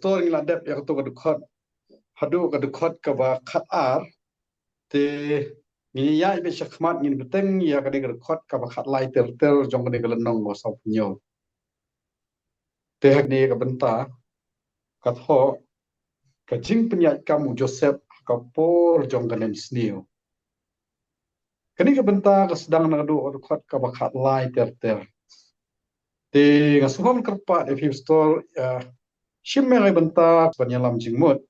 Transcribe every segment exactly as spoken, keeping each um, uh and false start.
Pastor, ngi la dep ïa kato ka dkhot haduh ka dkhot kaba khat ar. Te ngin ïaid beit sha khmat, ngin bteng ïa kane ka dkhot kaba khat lai ter ter jong kane ka lynnong ba saw phew. Te ha kane ka bynta ka thoh, ka jingpynïaid kam u Joseph ha ka por jong ka nemsniew. Kane ka bynta ka sdang na ka dkhot kaba khat lai ter ter. Te nga sngewbha kyrpad ïa phi Pastor, ïa, shim ïa ka bynta ban ïalam jingmut.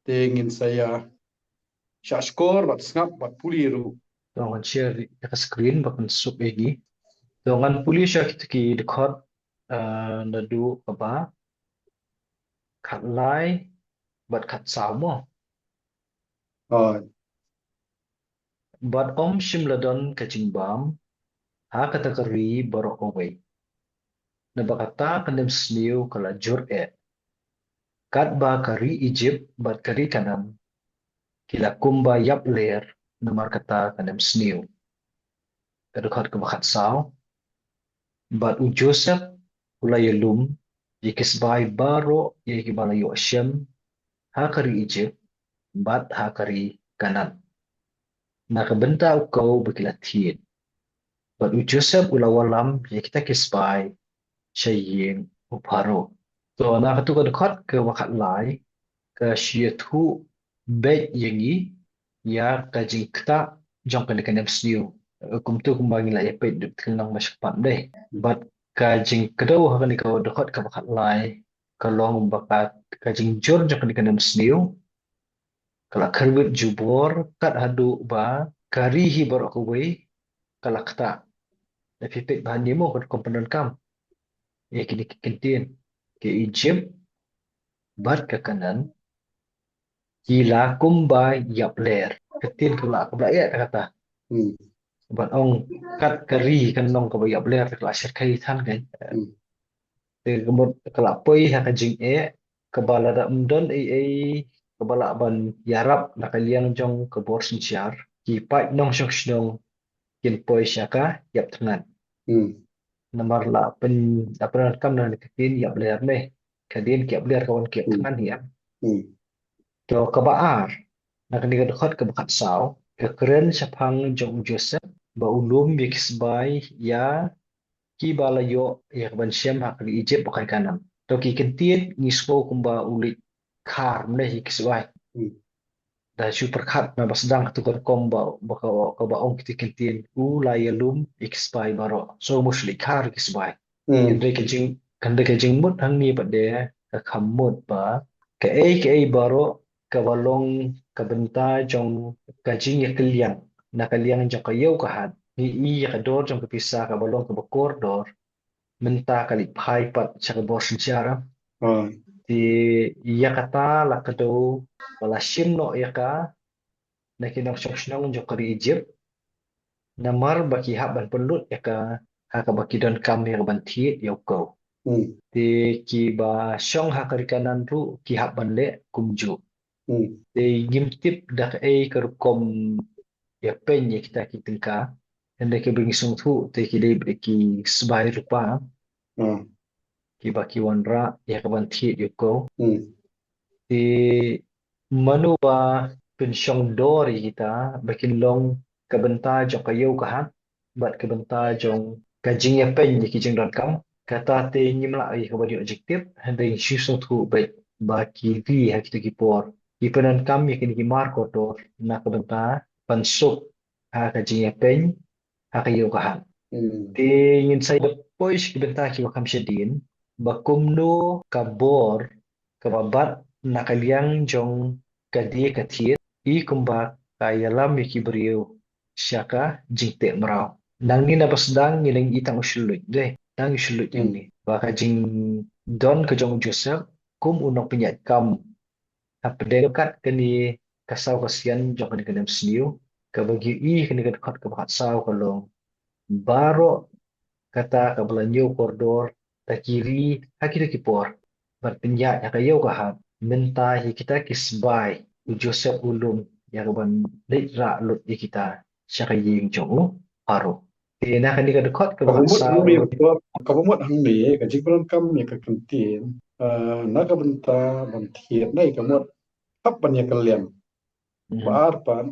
Te ngin sa ïa shah shkor bad sngap bad pule ruh. To ngan share ïa ka screen ba kan suk ïa ki. To ngan pule sha kito ki dkhot, eh, naduh kaba khat lai bad khat saw mo. Hooid. Bad ym shym la don ka jingbam ha kata ka ri baroh kawei. Naba kata ka nemsniew ka la jur eh. Katba ka ri Ijipt bad ka ri Kanaan ki la kumba ïap ler namar kata ka nemsniew. Ka dkhot kaba khat saw. Bad u Joseph u la ïalum ïa ki sbai baroh ïa kiba la ïoh shem ha ka ri Ijipt bad ha ka ri Kanaan, na ka bynta u kew ba ki la thied. Bad u Joseph u la wallam ïa kita ki sbai sha ïing u Pharaoh. To na katu ka dkhot kaba khat lai ka shu ïathuh beit ïa ngi ïa ka jingktah jong kane ka nemsniew. Eh, kumtu kumba ngi la ïa peit dep thnang ba shakpat dei. Bad ka jingkdew ha kane ka dkhot kaba khat lai ka long ba ka, ka jingjur jong kane ka nemsniew ka la kyrwit jubor kat haduh ba ka ri hi baroh kawei ka la ktah. Lada phi peit bha hangne mo ka dei kum pyndonkam ïa kine ki kyntien, ka Ijipt bad ka Kanaan ki la kumba ïap ler. Ka ktien ka la, ka la eh kata. Hmm. Bad ong kat ka ri kan long kaba ïap ler, ka la shyrkhei than ka. Hmm. Te ka mut ka la poi ha ka jingeh kaba lada ym don ei ei kaba lah ban ïarap na ka liang jong ka bor synshar, ki paid nongshong shnong kin poi sha ka ïap thngan. Hmm. Namar la pyn, la pyndonkam na ka ktien ïap ler ne. Ka dien ki ïap ler ka wan ki ïap thngan hi ïa. Hmm. To kaba ar, na kane ka dkhot kaba khat saw, ka kren shaphang jong u Joseph ba u lum ïa ki sbai ïa kiba la ïoh ïa ka ban shem ha ka ri Ijipt bad ka ri Kanaan. To ki kyntien ngi sngew kumba u leit khar ne ïa ki sbai. Hmm. Da shu pyrkhat na ba sdang katu ka rukom ba, ba ka, kaba ong kiti ki kyntien u la ïalum ïa ki sbai baroh. So mut shu leit khar ïa ki sbai. Hmm. Hynrei ka jing, hynrei ka jingmut hangne pat de ka kham mut ba kaei kaei baroh kaba long ka bynta jong ka jingïakylliang na ka liang jong ka ïew ka hat, ngi i ïa ka dor jong ka pisa kaba long kaba kordor, mynta ka leit phai pat sha ka bor synshar. Hmm. Te ïa kata la kdew ba la shim noh ïa ka na ki nongshong shnong jong ka ri Ijipt, namar ba ki hap ban pynlut ïa ka ha kaba ki donkam ïa ka ban thied ïa u kew. Hmm. Te kiba shong ha ka ri Kanaan ruh ki hap ban leh kumjuh. Hmm. Te ngim tip da kaei ka rukom ïapeiñ ïa kita ki tyngka. Hynrei kiba ngi sngewthuh te ki dei ki sbai rupa. Hmm. Kiba ki wanrah ïa ka ban thied ïa u kew. Hmm. Te mano ba pynshong dor ïa kita ba kin long ka bynta jong ka ïew ka hat bad ka bynta jong ka jingïapeiñ ïa ki jingdonkam. Kata te ngim lah ïa ka ban ïoh jingtip, hynrei ngi shu sngewthuh beit ba ki ri ha kito ki por ki pyndonkam ïa kine ki mar kordor na ka bynta ban suk ha ka jingïapeiñ ha ka ïew ka hat. Hmm. Te ngin sa ïa poi sha ki bynta kiba kham shadien ba kumno ka bor kaba bat na ka liang jong ka die ka thied, i kumba ka ïalam ïa ki briew sha ka jingteh mraw. Nangne na ba sdang ngi dang i tang u shylluid de, tang u shylluid. Hmm. Nangne ba ka jingdon ka jong u Joseph kum u nongpynïaid kam hapdeng kat kane ka saw ka sian jong kane ka nemsniew, kaba ngi i kane ka dkhot kaba khat saw ka long baroh kata kaba la ñiew kordor da ki ri ha kito ki por ban pynïaid ha ka ïew ka hat, mynta ïa kita ki sbai u Joseph u lum ïa ka ban leit rah lut ïa kita sha ka ïing jong u Pharaoh. Te na kane ka dkhot kaba khat saw, kaba mut hangne ka jingpyndonkam ïa ka kyntien eh, na ka bynta ban thied na ka mut hap ban ïa kylliang. Ba ar pat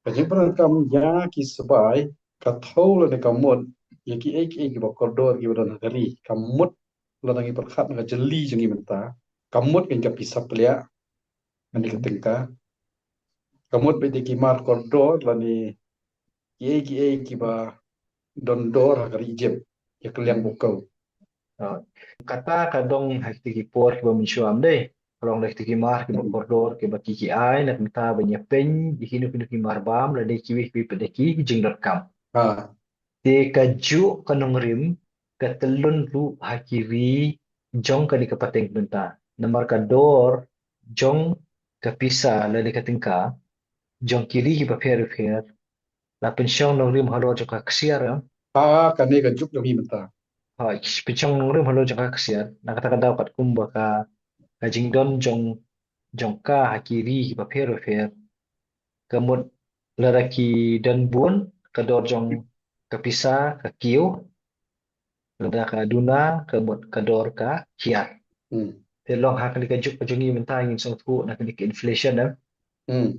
ka jingpyndonkam ïa ki sbai ka thew lane ka mut ïa ki ei ki ei kiba kordor kiba don ha ka ri. Ka mut lada ngi pyrkhat na ka jylliew jong ngi mynta, ka mut ka pisa pliah, kane ka tyngka. Ka mut beit ïa ki mar kordor lane ki ei ki ei kiba don dor ha ka ri Egypt, ïa kylliang ba u kew. Ah, kata ka dang ha kito ki por kiba mynshuwa dei. Ka long da kito ki mar kiba kordor kiba ki ki ai na ka bynta ban ïa pynïaid ïa kino kino ki mar bam lane kiwei kiwei pat de ki jingdonkam. Ha. Te kajuh ka nongrim ka tyllun ruh ha ki ri jong kane ka pateng bynta. Namar ka dor jong ka pisa lane ka tyngka jong ki ri kiba pher pher la pynshong nongrim halor jong ka ksiar, em? Ha, kane ka juk jong ngi mynta. Ha, pynshong nongrim halor jong ka ksiar. Na kata ka daw katkum ba ka, ka jingdon jong, jong ka ha ki ri kiba pher pher. Ka mut lada ki don bun, ka dor jong ka pisa ka kiew. Lada ka duna, ka mut ka dor ka hiar. Hmm. Te long ha kane ka juk ka jong ngi mynta ngin sngewthuh na kane ka inflation, em. Hmm.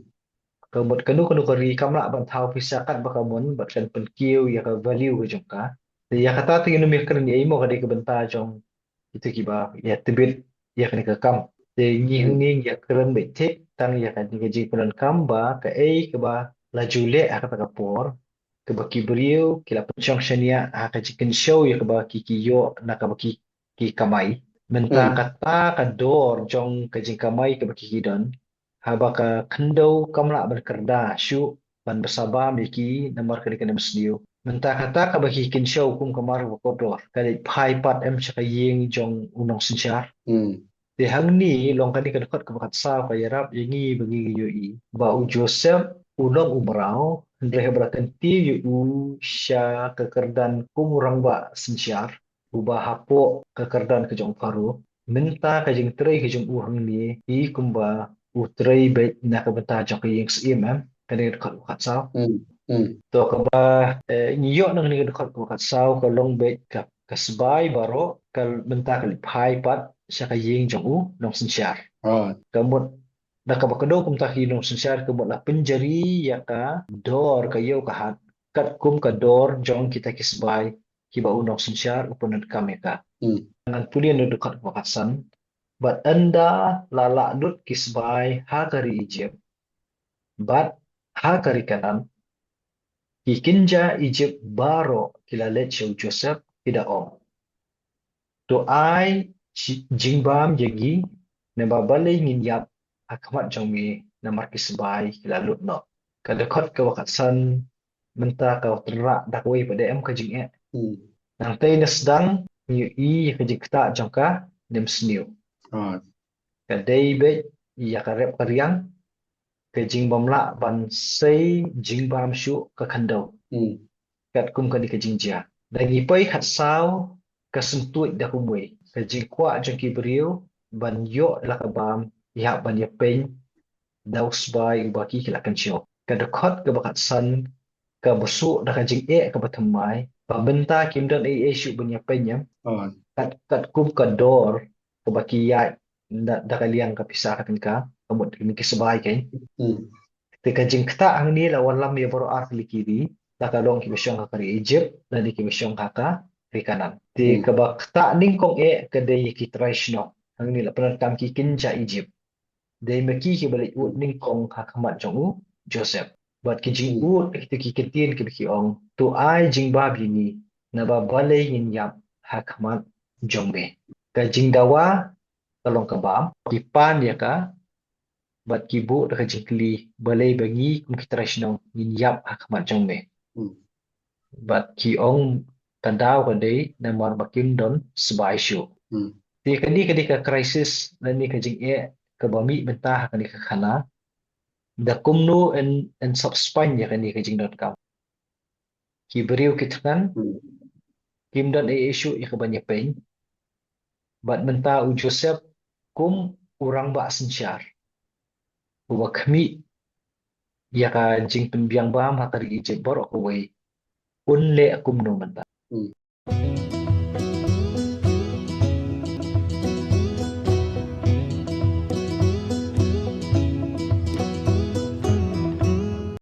Ka mut kano kano ka ri kam lah ban thaw pisa kat ba ka mon bad kan pynkiew ïa ka value ka jong ka. Te ïa kata te ngin ym ïa kren ei mo, ka dei ka bynta jong kito kiba ïa tbit ïa kane ka kam. Te ngi hangne ngi ïa kren beit thik tang ïa kane ka jingpyndonkam ba kaei kaba la ju leh ha kata ka por, kaba ki briew ki la pynshong shaniah ha ka jingkynshew ïa kaba ki ki ïoh na kaba ki ki kamai. Mynta kata ka dor jong ka jingkamai kaba ki ki don, haba ka khyndew kam lah ban kyrda shuh ban bsa bam ïa ki namar ka dei ka nemsniew. Mynta kata kaba ki kynshew kum ka mar ba kordor ka dei phai pat, em, sha ka ïing jong u nongsynshar. Hmm. Te hangne long kane ka dkhot kaba khatsaw ka ïarap ïa ngi ba ngi ïohi ba u Joseph u long u mraw, hynrei haba la kyntiew ïa u sha ka kyrdan kum u rangbah synshar uba hapoh ka kyrdan ka jong u Pharaoh. Mynta ka jingtrei ka jong u hangne hi kumba u trei beit na ka bynta jong ka ïing syiem, em, kane ka dkhot kaba khatsaw. Hmm, hmm. To kaba, eh, ngi ïoh na kane ka dkhot kaba khatsaw ka long beit ka, ka sbai baroh ka mynta ka leit phai pat sha ka ïing jong u nongsynshar. Right. Ka mut na kaba kdew kumta ki nongsynshar ka mut la pynjari ïa ka dor ka ïew ka hat katkum ka dor jong kita ki sbai kiba u nongsynshar u pyndonkam ïa ka. Hmm. Ngan pule na dkhot kaba khatsan. Bad ynda la lah lut ki sbai ha ka ri Egypt bad ha ka ri Kanaan, ki kynja Egypt baroh ki la leit sha u Joseph, ki da ong, to ai ji-, jingbam ïa ngi, naba balei ngin ïap ha khmat jong me namar ki sbai ki la lut noh. Ka dkhot kaba khatsan mynta ka tynrah da kawei pat de, em, ka jingeh. Hmm. Nangta na sdang ngi ïohi ïa ka jingktah jong ka nemsniew. Ah. Ka dei beit ïa ka rep ka riang, ka jingbymlah ban sei jingbam shuh ka khyndew. Hmm. Katkum kane ka jingjia. Da ngi poi khatsaw ka syntuid da kumwei ka jingkwah jong ki briew ban ïoh la ka bam ïa ban ïapeiñ da u sbai uba ki ki la kynshew. Ka dkhot kaba khatsan kaba suk da ka jingeh kaba thymmai ba mynta kim don ei ei shuh ban ïapeiñ, em. Ah. Kat, katkum ka dor kaba ki ïaid da, da ka liang ka pisa ka tyngka, ka mut kine ki sbai, kein. Hmm. Te ka jingktah hangne la wallam ïa baroh ar tylli ki ri, la ka long kiba shong ha ka ri Egypt lane kiba shong ha ka ri Kanaan. Te, hmm, kaba ktah nyngkong eh ka dei ïa ki trai shnong. Hangne la pyndonkam ki kynja Egypt. Dei ma ki kiba leit ud nyngkong ha khmat jong u Joseph. Bad ki jingud, hmm, kita ki ktien kiba ki ong, to ai jingbam ïa ngi, naba balei ngin ïap ha khmat jong me. Ka jingdawa ka long ka bam, ki pan ïa ka, bad ki buh da ka jingkylli, balei ba ngi kum ki trai shnong ngin ïap ha khmat jong me. Hmm. Bad ki ong ka daw ka dei namar ba kim don sbai shuh. Hmm. Te kane ka dei ka crisis lane ka jingeh kaba mih mynta ha kane ka khana. Da kumno yn, yn sop spaiñ ïa kane ka jingdonkam. Ki briew ki thngan, hmm, kim don ei ei shuh ïa ka ban ïapeiñ. Bad mynta u Joseph kum u rangbah synshar uba khmih ïa ka jingpynbiang bam ha ka ri Egypt baroh kawei, un leh kumno mynta. Hmm.